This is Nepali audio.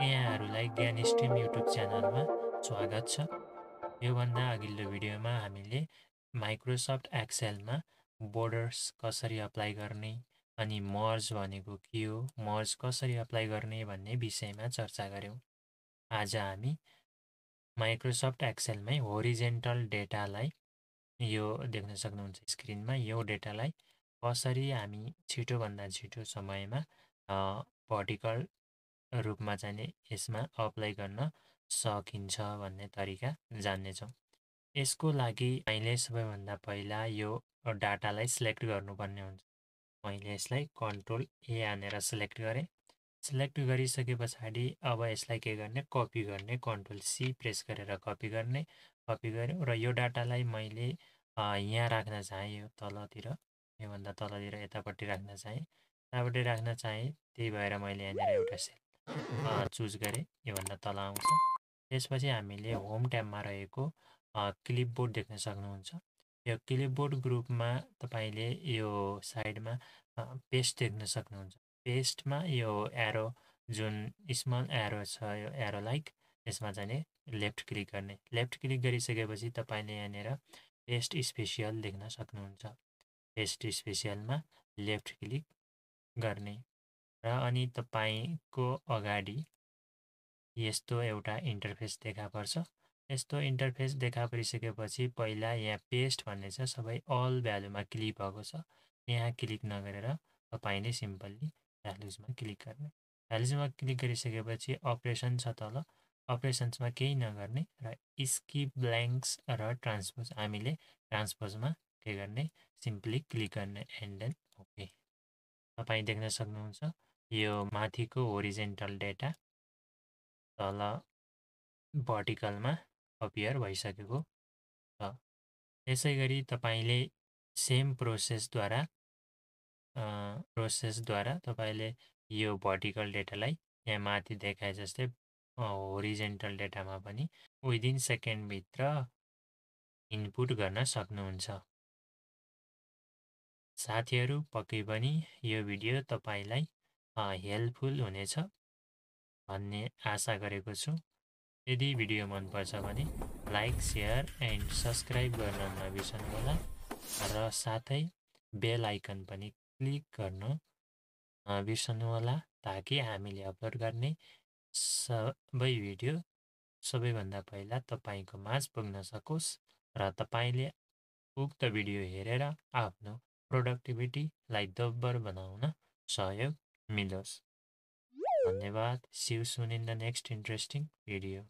यहाँहरूलाई ज्ञान स्ट्रिम युट्युब च्यानलमा स्वागत छ। योभन्दा अघिल्लो भिडियोमा हामीले माइक्रोसफ्ट एक्सेलमा बोर्डर्स कसरी अप्लाई गर्ने अनि मर्ज भनेको के हो, मर्ज कसरी अप्लाई गर्ने भन्ने विषयमा चर्चा गऱ्यौँ। आज हामी माइक्रोसफ्ट एक्सेलमै होरिजेन्टल डेटालाई, यो देख्न सक्नुहुन्छ स्क्रिनमा, यो डेटालाई कसरी हामी छिटोभन्दा छिटो समयमा भर्टिकल रूपमा चाहिँ यसमा अप्लाई गर्न सकिन्छ भन्ने तरिका जान्नेछौँ। यसको लागि मैले सबैभन्दा पहिला यो डाटालाई सिलेक्ट गर्नुपर्ने हुन्छ। मैले यसलाई कन्ट्रोल ए हानेर सिलेक्ट गरेँ। सिलेक्ट गरिसके पछाडि अब यसलाई के गर्ने, कपी गर्ने। कन्ट्रोल सी प्रेस गरेर कपी गर्ने। कपी गऱ्यौँ र यो डाटालाई मैले यहाँ राख्न चाहेँ, यो तलतिर, योभन्दा तलतिर यतापट्टि राख्न चाहेँ, यतापट्टि राख्न चाहेँ। त्यही भएर मैले यहाँनिर एउटा सेल चुज गरेँ, योभन्दा तल आउँछ। त्यसपछि हामीले होम ट्याबमा रहेको क्लिपबोर्ड देख्न सक्नुहुन्छ। यो क्लिपबोर्ड ग्रुपमा तपाईँले यो साइडमा पेस्ट देख्न सक्नुहुन्छ। पेस्टमा यो एरो, जुन स्मल एरो छ, यो एरो लाइक, यसमा चाहिँ लेफ्ट क्लिक गर्ने। लेफ्ट क्लिक गरिसकेपछि तपाईँले यहाँनिर पेस्ट स्पेसियल देख्न सक्नुहुन्छ। पेस्ट स्पेसियलमा लेफ्ट क्लिक गर्ने र अनि तपाईँको अगाडि यस्तो एउटा इन्टरफेस देखा पर्छ। यस्तो इन्टरफेस देखा परिसकेपछि पहिला यहाँ पेस्ट भन्ने छ, सबै अल भ्यालुमा क्लिक भएको छ। यहाँ क्लिक नगरेर तपाईँले सिम्पल्ली भ्यालुजमा क्लिक गर्ने। भ्यालुजमा क्लिक गरिसकेपछि अपरेसन छ तल, अपरेसन्समा केही नगर्ने र स्किप ब्ल्याङ्क्स र ट्रान्सपोज, हामीले ट्रान्सपोजमा के गर्ने, सिम्पली क्लिक गर्ने एन्ड देन ओके। तपाईँ देख्न सक्नुहुन्छ यो माथिको होरिजेन्टल डेटा तल भर्टिकलमा अपियर भइसकेको छ। यसै गरी तपाईँले सेम प्रोसेसद्वारा तपाईँले यो भर्टिकल डेटालाई यहाँ माथि देखाए जस्तै होरिजेन्टल डेटामा पनि विदिन सेकेन्डभित्र इनपुट गर्न सक्नुहुन्छ। साथीहरू, पक्कै पनि यो भिडियो तपाईँलाई हेल्पफुल हुनेछ भन्ने आशा गरेको छु। यदि भिडियो मनपर्छ भने लाइक, सेयर एन्ड सब्सक्राइब गर्न नबिर्सनुहोला र साथै बेल आइकन पनि क्लिक गर्न नबिर्सनुहोला, ताकि हामीले अपलोड गर्ने सबै भिडियो सबैभन्दा पहिला तपाईँको माझ पुग्न सकोस् र तपाईँले उक्त भिडियो हेरेर आफ्नो प्रोडक्टिभिटीलाई दोब्बर बनाउन सहयोग मिलोस्। धन्यवाद। See you soon in the next interesting video.